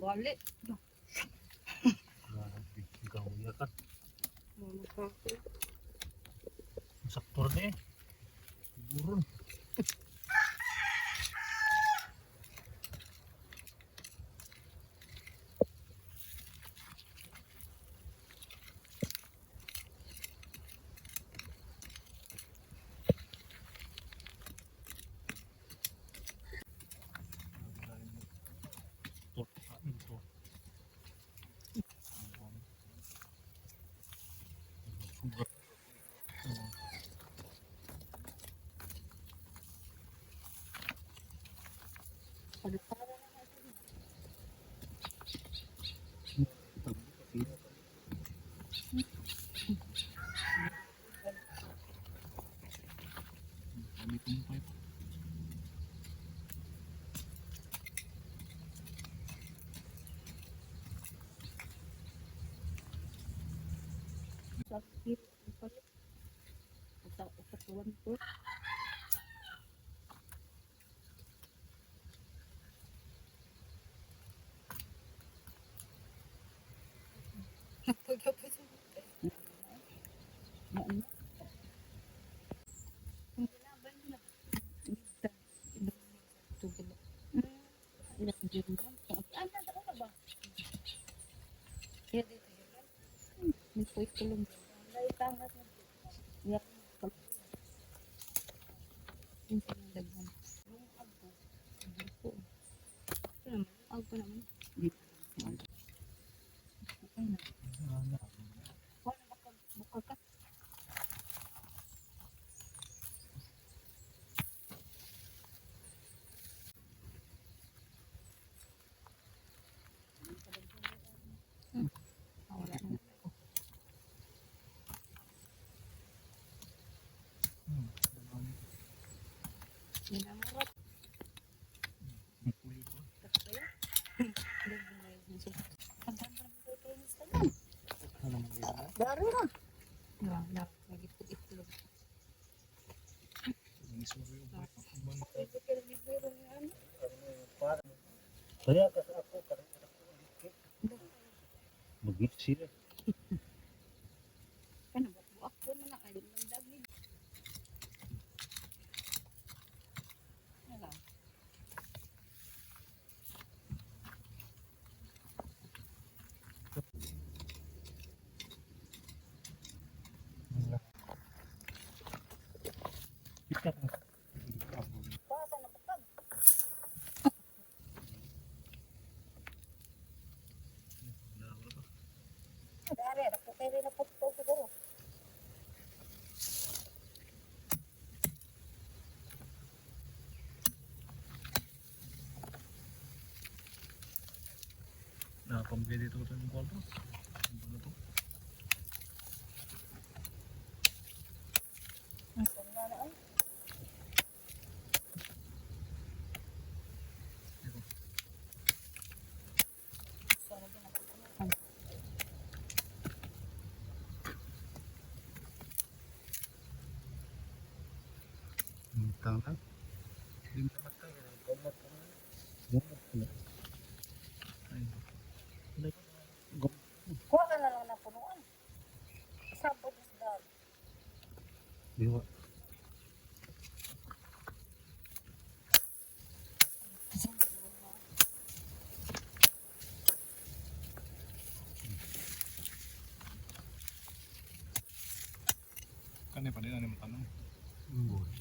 Balik. Grabe, gawin ka. Mga kahoy. Sakto rin eh. Siguro. Pagkakara na. Dami kong pipe. Sakit. Sa upat to. Ano naman Na, nag-itlog. Kaya kasi ako, parang Magit sila. Ano ba? Buak ko na na. Ay, mandag ni. Ano? Pasa na bukag. Dari, na po kayo na po ito siguro. Nakapambili dito ito yung kwarto. Ano to? Tama. Kuha ka na lang na punuan. Sabot is dog. Diwa. Kani pa din ani matanong.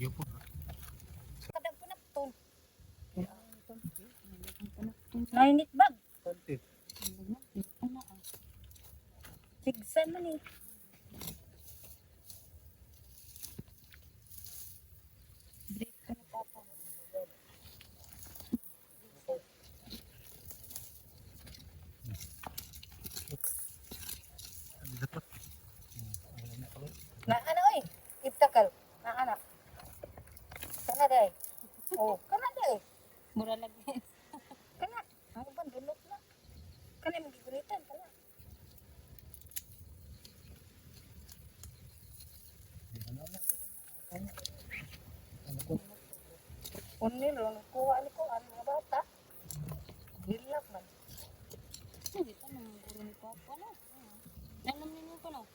Iya po. Kadag po na ton. Nainit bag. Tigsan man eh. Break ka na papa. Na ano eh? Ibtakal. Na anak. Kana day. Oh, kana day. Mura lagi. Kana. Ang uban dunot na. Kana magigunitan kana. Unni ron kuha ni ko ang mga bata. Hilak man. Ano? Nanom ninyo pa no?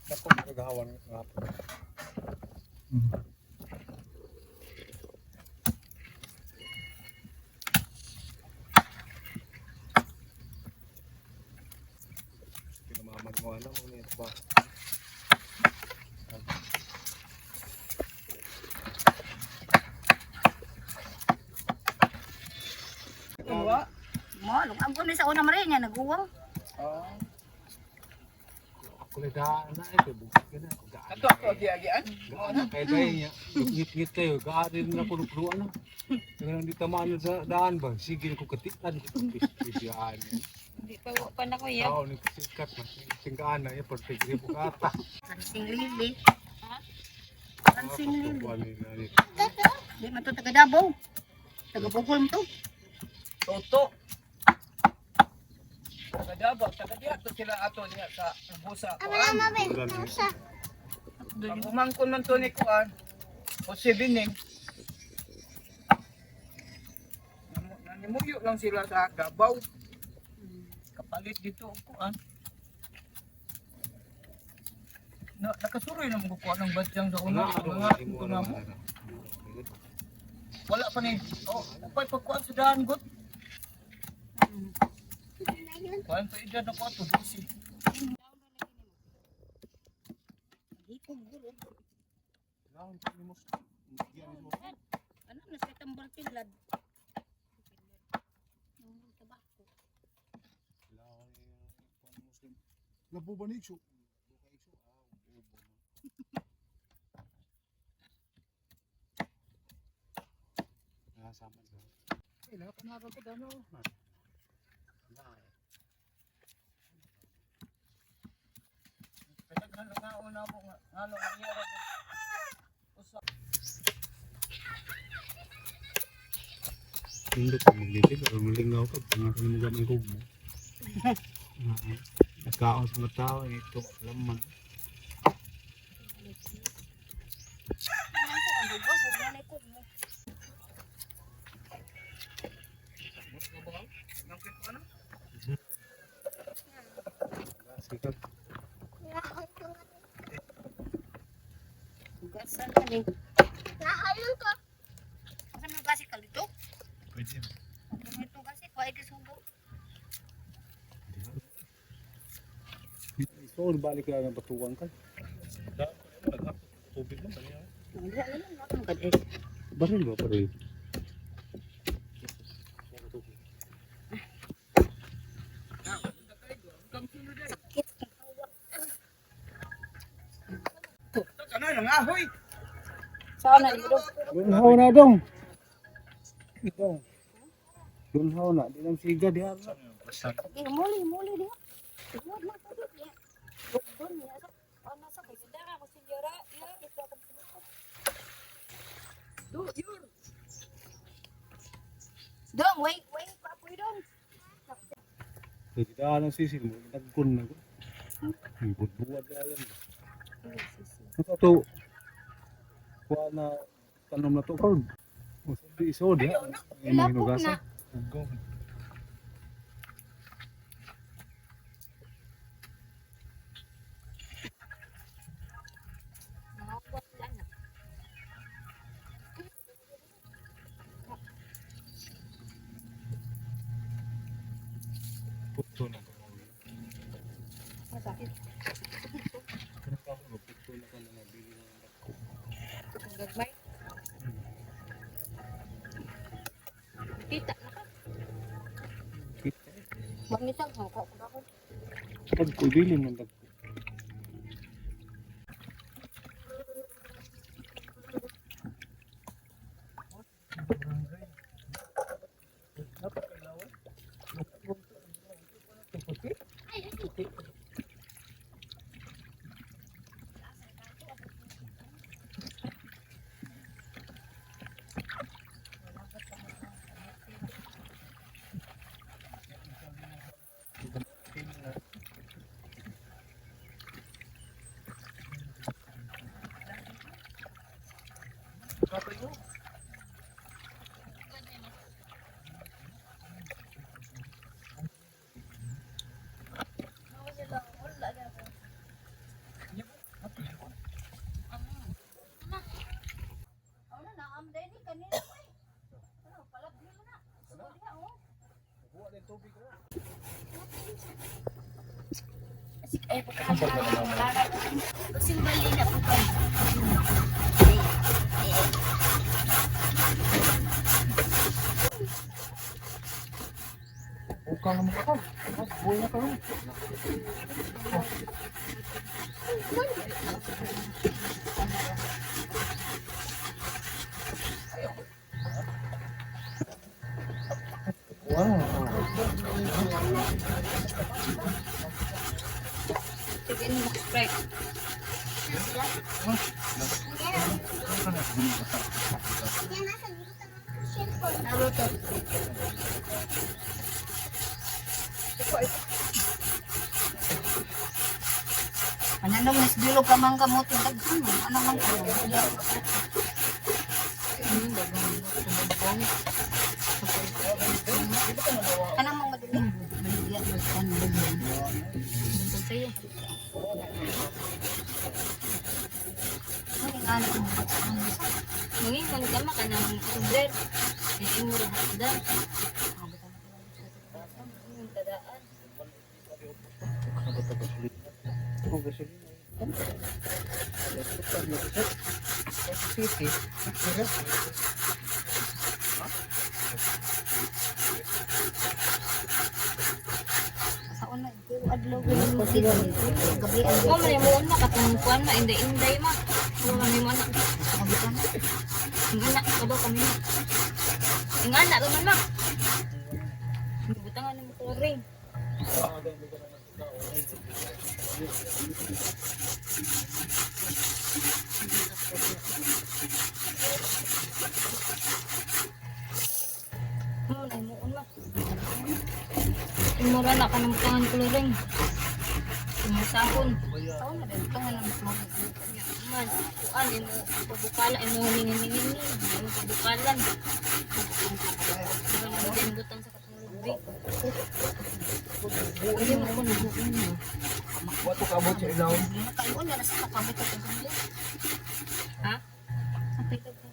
Ako nagagawan nga po. Pinamaman mo alam mo niya ba? Mo, lungag ko ni sa una marin niya naguwang. Ako na daan na ito, bukit ka na. Gaan Ato ako agi-agian. Gaan na kay dahil niya. Ngit-ngit kayo, gaan din na kuno na. Yung nang di tamaan sa daan ba? Sige ko katikan ko bibiyaan. Hindi pa pa na ko iya. Tao ni sikat na singgaan na ya pertigri bukata. Kansing lili. Kansing lili. Lili. Di man to taga Davao. Taga Bohol man to. Toto. Taga Davao, taga diha to sila ato niya sa Busa kuan. Ang umangkon man to ni kuan. Jose Bining. Nanimuyo lang sila sa Davao. Kapalit dito ang kuan. Na, nakasuroy na mga kuan ang badyang sa una. Mga ito na mo. Wala pa ni. Oh, upay pagkuan sa daan gut. Kuan pa edad na ko ato 12. Hikog guro. Ano na sa tambal pilad. Yung tabako. Labo ba ni Ikso? Nakasama sa. Eh, lahat na ako dano. Pinaghan nga una mo nga ngano nga iya ra ko. Usa Hindi ko maglitig o malingaw ka. Pangalan mo gamay ko mo. Nagkaon sa mga tao, eh, ito, laman. Ano ko ang dugo, huwag na ko mo. Sikat. Gasan ka ni. Asa mo gasi ka dito? Pwede. Ano ito gasi? Kuha ka subo. So, balik lang ang batuan ka. Tubig mo, balik. Wala na lang ako kad eh. Baril ba, baril? Sakit. Kana nang ahoy. Saan na dito? Dunhaw na dong. Dong. Dunhaw na, di lang siga di ara. Eh, muli, muli dia. Tungod man to dia. Lugdon niya sa ano sa kay sidara ko sinyora. Ya, ito ako. Do yur. Dong, wait, wait pa po dong. Kita ang sisil mo, nagkun na ko. Bubuad ayan. Ito kuha na tanom na to karon. Usabi isod ya. Ilapok na. Ugaw. Nakawat lang na. Puto na ko. Masakit. Puto na ka na nabili ng dako. Gagmay. Kita na ka. Kita. Mamisag mo ko ako. Pag kubili ng dako. Ay, pagka na po ka. Buka naman ka. Buhay na ka rin. Wow. Sige, ano mo Sprite? Naruto. Mananong mas bilog ka man kamote daghan mo. Ano man ka? Kanang mga madali. Ano yung anak mo? Mangingon ka ma kanang order. Imo ra hagdan. Tadaan. City. Sa una, pero adlaw ko sila. Gabi ang Mo man mo una katong kuan ma inday-inday ma. Mo man mo na. Ang anak ka ba kami? Ang anak ka man ma. Butangan mo coloring. Mo na mo una. Imura na kanang butangan coloring. Umusahon. Sa una, dahil ito nga lang flores. Man, kuan imo pabukala imo hingin-hingin imo pabukalan. Ano mo din butang sa katong lubig. Hindi mo ko naguin mo. Wato ka abot sa ilaw. Nakayon na nasa kamit ako sa Ha? Kapit ako.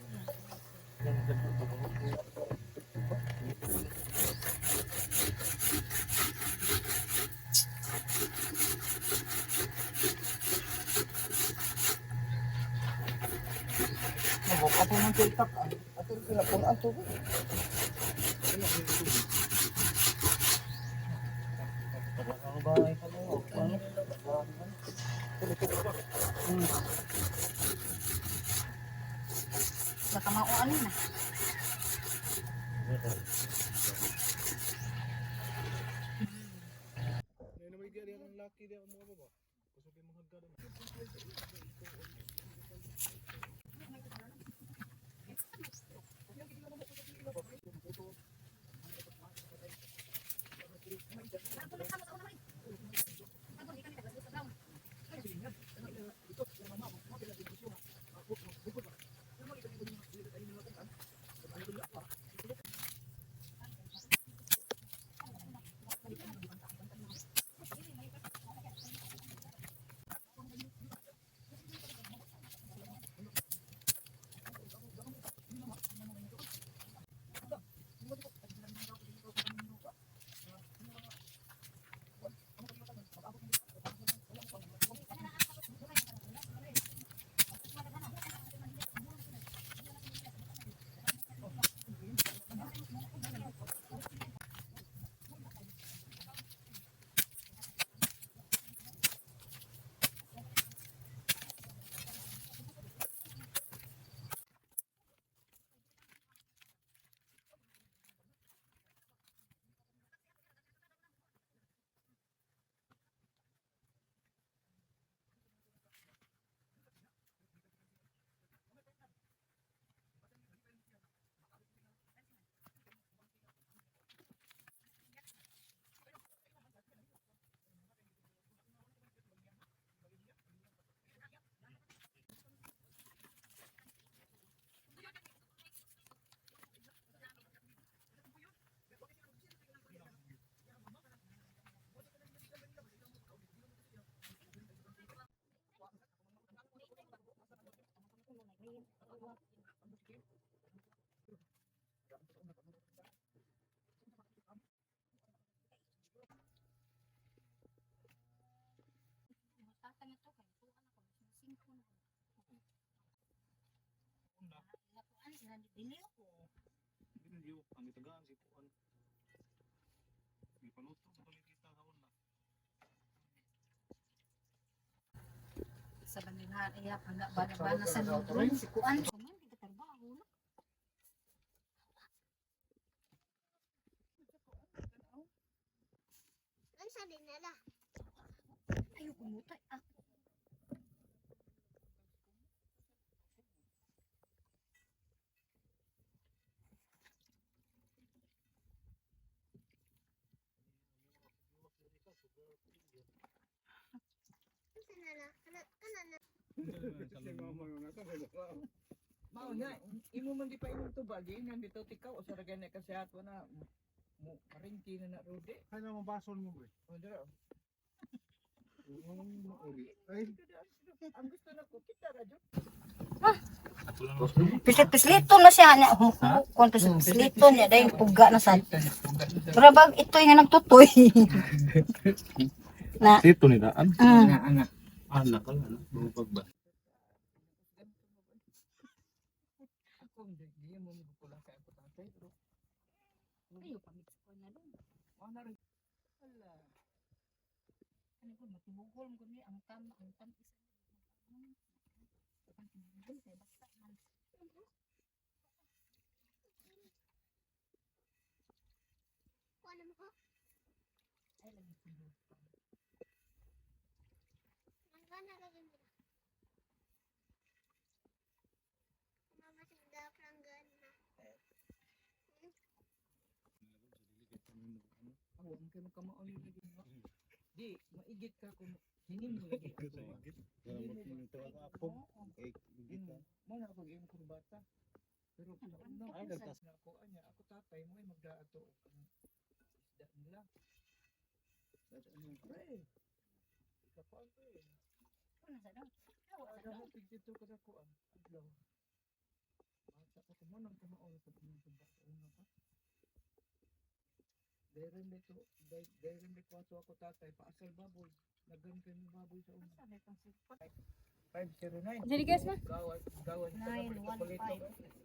Mabuka po ng tiltak. Ato sila po ang tubig. Baka mauan na. na dili ko. Binilyo, ang itagaan si Kuan. Gipaluto ko kami kita sa una. Sa banila iya pangga bana sa lubron si kuan. Kuman di ka trabaho no. Ano sabi nila? Ayo kumutay ako. Ano sa nila? Kana kana na. Mao na, imo man di pa imong tubag, giinan dito tikaw sa ragay na kasihat na mo karingki na na rode. Kaya mo bason mo, bre. O dira. Oo, mauri. Ay, Ang gusto na ko kita ra jud. Pislit-pislito na siya niya. Kung pislito niya dahil puga na sa. Pero bag ito'y nga nagtutoy. Na. Sito ni daan. Mm. Ana ana. Anak ka lang, bubag ba? Ako di di mo mo kulang sa ako tatay pero Ayo pamix ko na dun. ana rin. Ala. Ano ko matibugol ko ni ang tam ang tam isa. Ang tibugol kay basta man. Kuha mo ko? Ay lagi ko. Prangga na lagi nila. Mama sinda prangga na. Aw, ang kay makamao ni lagi mo. Di maigit ka kung hinim mo lagi. Mo na ako imong kurbata. Pero sa una Ay, nagtas- na ako anya, ako tatay mo ay magdaato og ang isda nila. Sa ano pre? Kakuan pre. Ano sa daw? Awa sa Ada daw. mo dito ka sa kuan. Adlaw. Bata ko mo nang kamao sa imong tuba sa una pa. Dairen dito, dairen di kwato ako tatay, paasal baboy. Naggan kayo ng baboy sa una. Sa itong sipot. 509. Dili guys ma. Gawan, gawan. 915.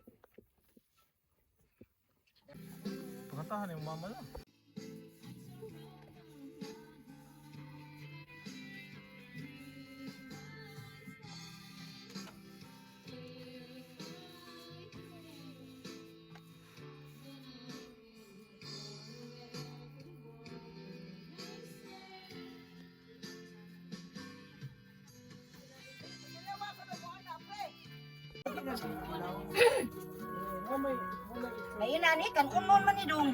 Pagkatahan yung mama lang. Ayun na ni kan unon man ni dong.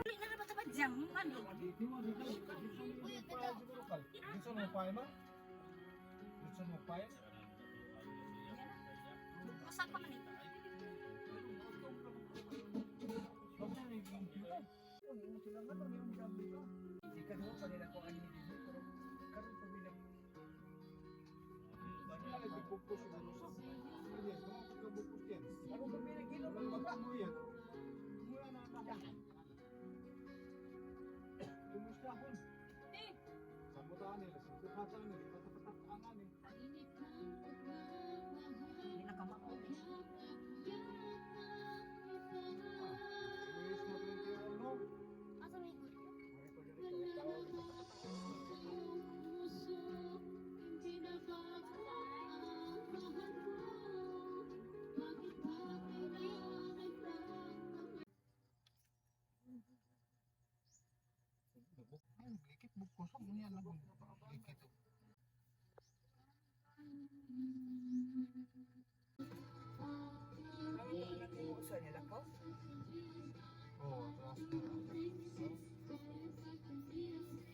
Dili na ba ta jam man dong. Gusto mo pa ma? Gusto mo pa? Usa pa man ni. Dili na kamao. Asa may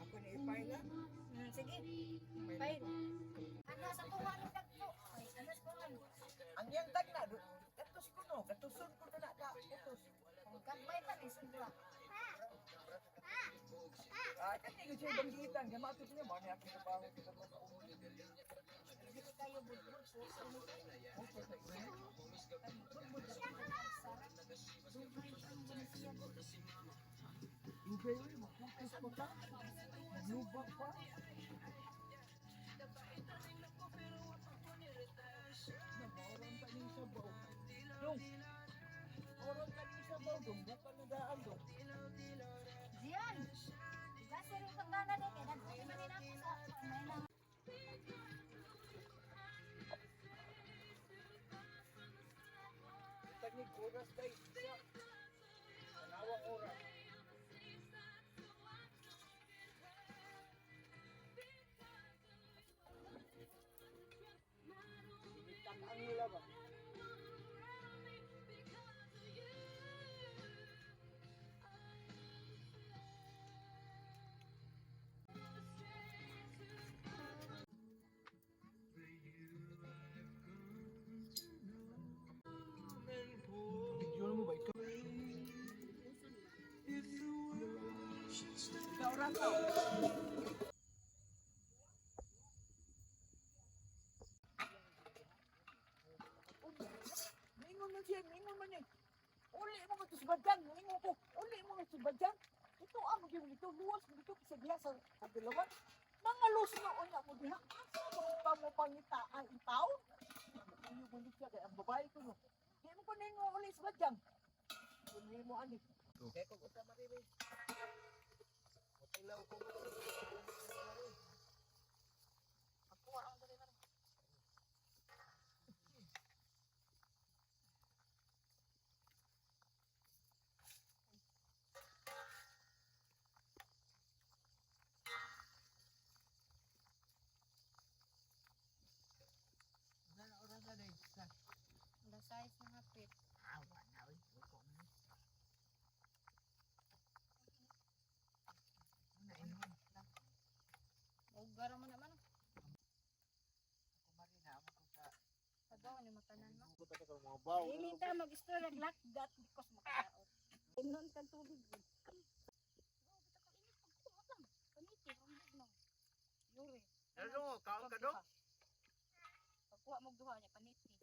Ako ni ipay na. Sige. Bye. Ano sa tunga ni dagko? Ay, ano sa tunga? Ang iyang tag na, katos ko no, katuson ko na ka, katos. Gagmay pa ni sudra. Ah, kani ko siya banggitan, kaya matod niya, mo niya akong trabaho kita mo sa ulo. Dili kayo budbud po. Ugay, uy, makutos pa ka. Maglubak pa. Nabawaran pa niya sa baw. Dong. Oron ka ni sa baw dong, bukan na daan dong. Diyan. Kasi rin kang gana din kay nagputi man din ako sa may na. Tagnig oras day. Isa. Tanawang oras. Ang nila ba? Video mo ba ikaw? Ikaw ra ka. Mingon man siya, mingon man niya. Uli mo ka tusbadan, mingon ko. Uli mo ka tusbadan. Ito ang gyud dito, luwas mo dito sa diha sa kabilawan. Mga lus na unya mo diha. Asa mo pa mo pangitaan itaw? Uyo mo siya kay ang babae ko no. Di mo ko ningo uli sa badyang. Kunin mo ani. Kay kog usa maribe. Mutilaw ko mo. Pagkuha ang dali na. Nana oras na day. Sa The size ng hapit. awa na oy. Ko man. Una ingon. Ugara mo naman. Ako marina amo ko sa Pagawa ni matanan mo. Ko ta ka mga baw. Dili ta mag-istorya lakdat because makadaot. Inon kang tubig. Yuri. Dalo, kaon ka dong? Pagkuha mo duha niya paniti.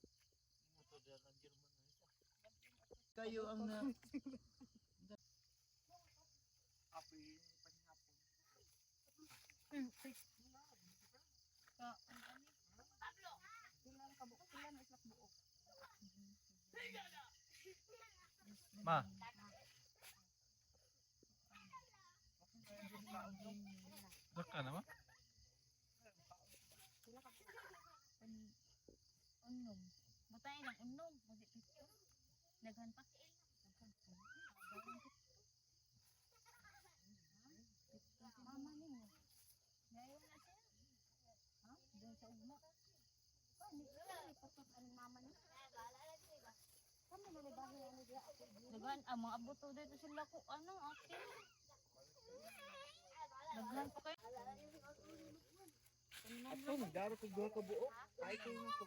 Kayo ang na Api panihapon. Ka Pila ka buok, pila na islak buok. Ma. Daka na ma? Unom. Butay lang unom, mudi pito. Daghan pa. Mama ninyo. Dayon na siya. Ha? Doon sa ugma. Ani ani patot aning mama niyo. Kamo na ni bahay ani diha ako. Daghan ang mga abuto dito sila ko ano ate. Daghan pa kayo. Ato, daro ko duha ka buok. Ay ko ko.